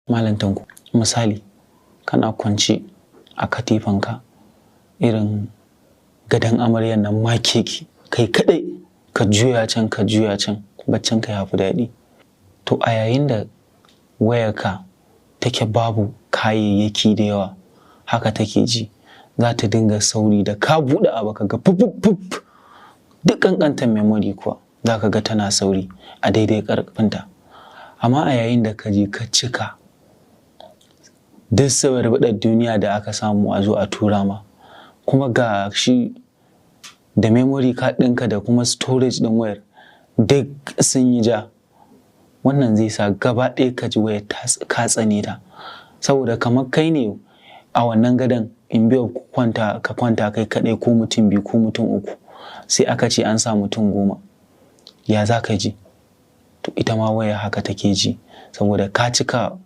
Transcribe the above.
Malam Tanko, misali kana kwance a katifanka, irin gadon amaryan nan makeki, kai kaɗai, ka juya can ka juya can, baccinka ya fi daɗi. To a yayin da wayarka take babu kayayyaki da yawa, haka take ji. Za ta dinga sauri da ka buɗe abu ka ga fuf, duk ƙanƙantar memory kuwa za ka ga tana sauri a daidai ƙarfinta. Amma a yayin da ka je ka cika duk sabarbaɗar duniya da aka samu a zo a tura ma, kuma ga shi da memory card ɗinka da kuma storage ɗin wayar duk sun yi ja, wannan zai sa gaba ɗaya ka ji wayar ka tsane ta. Saboda kamar kai ne a wannan gadon, in biyu kwanta ka kwanta kai kaɗai ko mutum biyu ko mutum uku, sai aka ce an sa mutum 10, ya za ka ji? To ita ma waya haka take ji, saboda ka cika